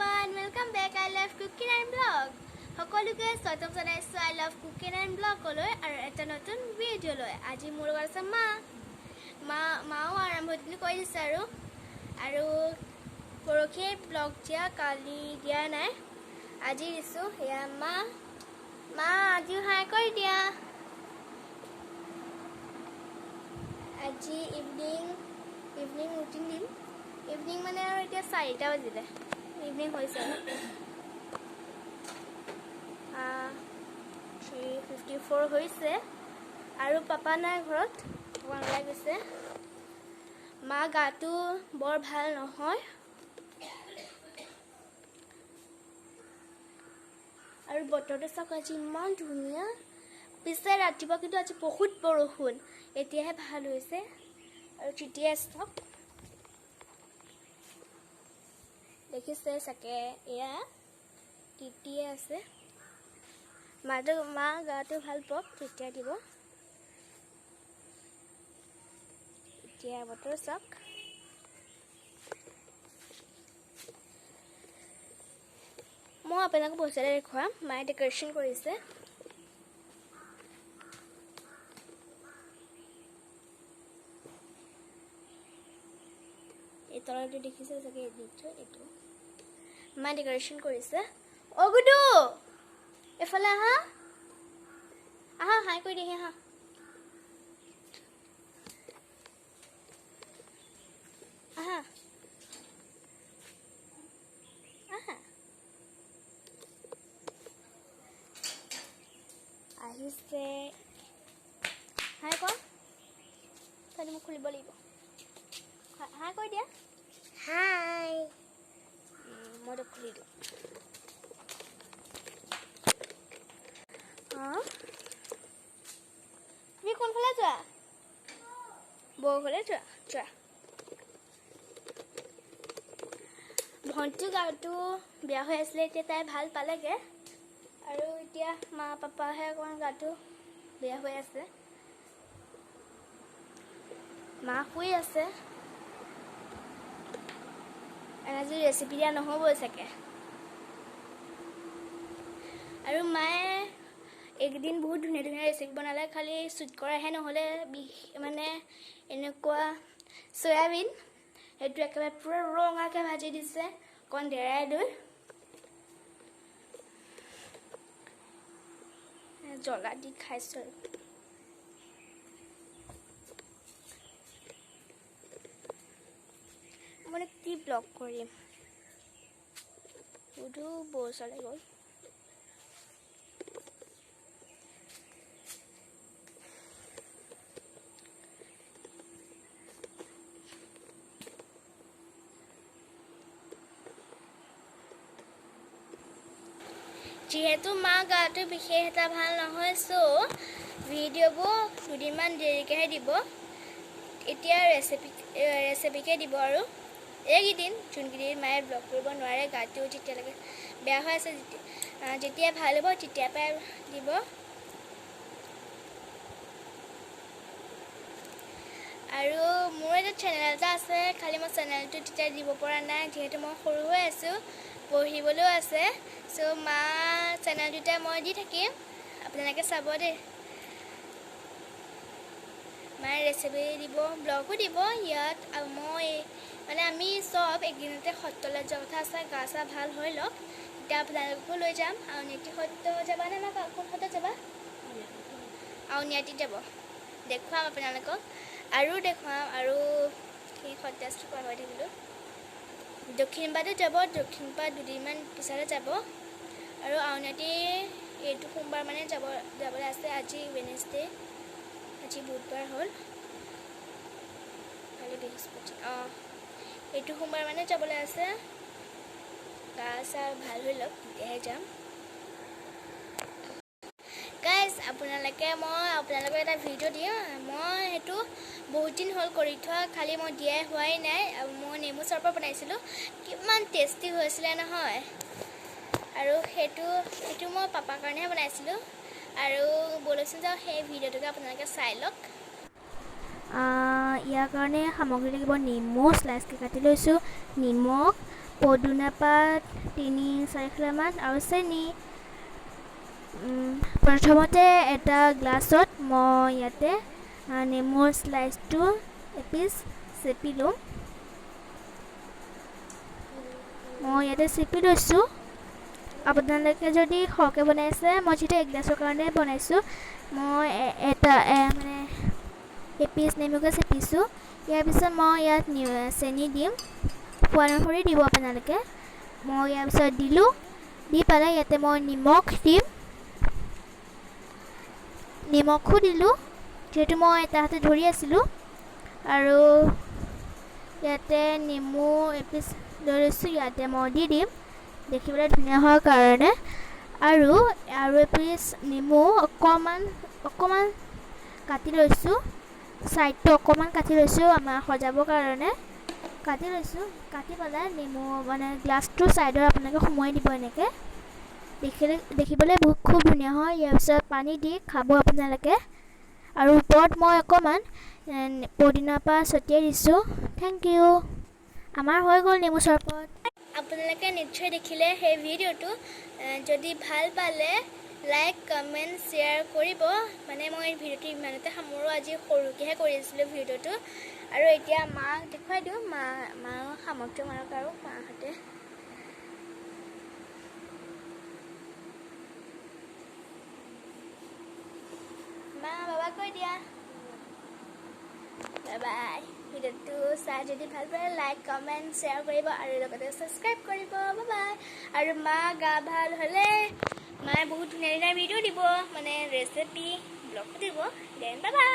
Everyone, welcome back I love cooking and blog. সকলোকে স্বাগতম জনাইছোঁ I love cooking and ব্লগলৈ আৰু এটা নতুন ভিডিঅ'লৈ। আজি মোৰ লগত আছে মা। মাও আৰম্ভ বুলি কৈ দিছে আৰু আৰু পৰহিয়ে ব্লগ দিয়া, কালি দিয়া নাই, আজি দিছোঁ। সেয়া মা। মা আজিও হাই কৰি দিয়া। আজি ইভিনিং ৰুটিন দিম। ইভিনিং মানে আৰু এতিয়া 4টা বাজিলে, ইভিনিং হৈছে আৰু 3:54 হৈছে। আৰু পাপা নাই ঘৰত, অকণমান ওলাই গৈছে। মা গাটো বৰ ভাল নহয় আৰু বতৰটো চাওক আজি ইমান ধুনীয়া। পিছে ৰাতিপুৱা কিন্তু আজি বহুত বৰষুণ, এতিয়াহে ভাল হৈছে আৰু তিতিয়াই আছে। চাওক, দেখিছে চাগে, এয়া তিতিয়ে আছে। মা গাটো ভাল পাওক তেতিয়া দিব। এতিয়া বতৰ চাওক। মই আপোনালোকক বস্তু এটা দেখুৱাম। মায়ে ডেক'ৰেশ্যন কৰিছে। এই তলটো দেখিছে চাগে, এইটো মায়ে ডেক'ৰেশ্যন কৰিছে। অ গুডু, এফালে আহা, আহা, হাই কৰি দিয়া, আহা। আহা আহা, আহিছে। হাই কৰ, খালি মোক খুলিব লাগিব। হাই কৰি দিয়া। হাই। মই তোক খুলি দিওঁ। অঁ, তুমি কোনফালে যোৱা? বৌ ঘৰলৈ যোৱা? যোৱা। ভণ্টিৰ গাটো বেয়া হৈ আছিলে, এতিয়া তাই ভাল পালেগৈ। আৰু এতিয়া মা পাপাহে অকণমান গাটো বেয়া হৈ আছে। মা শুই আছে। আজি ৰেচিপি দিয়া নহ'বই চাগে। আৰু মায়ে এইকেইদিন বহুত ধুনীয়া ধুনীয়া ৰেচিপি বনালে, খালি শ্বুট কৰাহে নহ'লে। বিষ মানে এনেকুৱা চয়াবিন সেইটো একেবাৰে পূৰা ৰঙাকৈ ভাজি দিছে, অকণ ডেৰাই লৈ জ্বলা দি খাইছোঁ। আৰু মানে কি ব্লগ কৰিম, সুধো বৌ ওচৰলৈ গ'ল। যিহেতু মা গাটো বিশেষ এটা ভাল নহয়, চ' ভিডিঅ'বোৰ দুদিনমান দেৰিকৈহে দিব। এতিয়া ৰেচিপিকে দিব। আৰু এইকেইদিন যোনকেইদিন মায়ে ব্লগ কৰিব নোৱাৰে, গাটো যেতিয়ালৈকে বেয়া হৈ আছে, যেতিয়া ভাল হ'ব তেতিয়াৰ পৰাই দিব। আৰু মোৰ এটা চেনেল এটা আছে, খালি মই চেনেলটো তেতিয়া দিব পৰা নাই, যিহেতু মই সৰু হৈ আছোঁ, পঢ়িবলৈও আছে। চ' মা চেনেলটোতে মই দি থাকিম, আপোনালোকে চাব দেই। মায়ে ৰেচিপি দিব, ব্লগো দিব ইয়াত। আৰু মই মানে আমি চব এইকেইদিনতে সত্ৰলৈ যোৱা কথা আছে, গা চা ভাল হৈ লওক তেতিয়া আপোনালোককো লৈ যাম। আউনীআটী সত্ৰ যাবানে মা? কোন সত্ৰ যাবা? আউনীআটীত যাব, দেখুৱাম আপোনালোকক আৰু দেখুৱাম। আৰু কি সত্ৰ পাহৰি থাকিলোঁ। দক্ষিণপাতো যাব, দক্ষিণপাত দুদিনমান পিছতে যাব। আৰু আউনীআটী এইটো সোমবাৰ মানে যাবলৈ আছে। আজি ৱেনেছডে, আজি বুধবাৰ হ'ল, কালি বৃহস্পতি। অঁ, এইটো সোমবাৰ মানে যাবলৈ আছে। গা চা ভাল হৈ লওক তেতিয়াহে যাম। গাইজ, আপোনালোকে মই আপোনালোকক এটা ভিডিঅ' দিম। মই সেইটো বহুত দিন হ'ল কৰি থোৱা, খালি মই দিয়াই হোৱাই নাই। মই নেমু চৰবত বনাইছিলোঁ, কিমান টেষ্টি হৈছিলে নহয়। আৰু সেইটো মই পাপাৰ কাৰণেহে বনাইছিলোঁ। আৰু ব'লকচোন যাওঁ, সেই ভিডিঅ'টোকে আপোনালোকে চাই লওক। ইয়াৰ কাৰণে সামগ্ৰী লাগিব নেমু শ্লাইচকৈ কাটি লৈছোঁ, নিমখ, পদুনা পাত 3-4 খিলামান আৰু চেনি। প্ৰথমতে এটা গ্লাছত মই ইয়াতে নেমুৰ স্লাইচটো এপিচ চেপি ল'ম। মই ইয়াতে চেপি লৈছোঁ। আপোনালোকে যদি সৰহকৈ বনাইছে, মই যিটো এক গ্লাছৰ কাৰণে বনাইছোঁ, মই এটা মানে এপিচ নেমুকে চেপিছোঁ। ইয়াৰ পিছত মই ইয়াত চেনি দিম, সোৱাদ অনুসৰি দিব আপোনালোকে। মই ইয়াৰ পিছত দিলোঁ, দি পেলাই ইয়াতে মই নিমখ দিম। নিমখো দিলোঁ, যিহেতু মই এটা হাতে ধৰি আছিলোঁ। আৰু ইয়াতে নেমু এপিচ লৈ লৈছোঁ, ইয়াতে মই দি দিম দেখিবলৈ ধুনীয়া হোৱাৰ কাৰণে। আৰু আৰু এপিচ নেমু অকণমান অকণমান কাটি লৈছোঁ, ছাইডটো অকণমান কাটি লৈছোঁ আমাৰ সজাবৰ কাৰণে কাটি লৈছোঁ। কাটি পেলাই নেমু মানে গ্লাছটোৰ ছাইডত আপোনালোকে সুমুৱাই দিব এনেকৈ, দেখিলে দেখিবলৈ বহুত খুব ধুনীয়া হয়। ইয়াৰ পিছত পানী দি খাব আপোনালোকে। আৰু ওপৰত মই অকণমান পদিনা পাত ছটিয়াই দিছোঁ। Thank U. আমাৰ হৈ গ'ল নেমু চৰবত। আপোনালোকে নিশ্চয় দেখিলে সেই ভিডিঅ'টো। যদি ভাল পালে লাইক, কমেণ্ট, শ্বেয়াৰ কৰিব। মানে মই ভিডিঅ'টো ইমানতে সামৰোঁ। আজি সৰুকৈহে কৰি আছিলোঁ ভিডিঅ'টো। আৰু এতিয়া মাক দেখুৱাই দিওঁ। মা মা সামৰ্থ্য মাৰক আৰু মাহঁতে। মা বাবা কৈ দিয়া বাই বাই। ভিডিঅ'টো চাই যদি ভাল পায় লাইক, কমেণ্ট, শ্বেয়াৰ কৰিব আৰু লগতে ছাবস্ক্ৰাইব কৰিব। Bye bye. আৰু মা গা ভাল হ'লে মায়ে বহুত ধুনীয়া ধুনীয়া ভিডিঅ' দিব, মানে ৰেচিপি ব্লগো দিব। Then bye bye.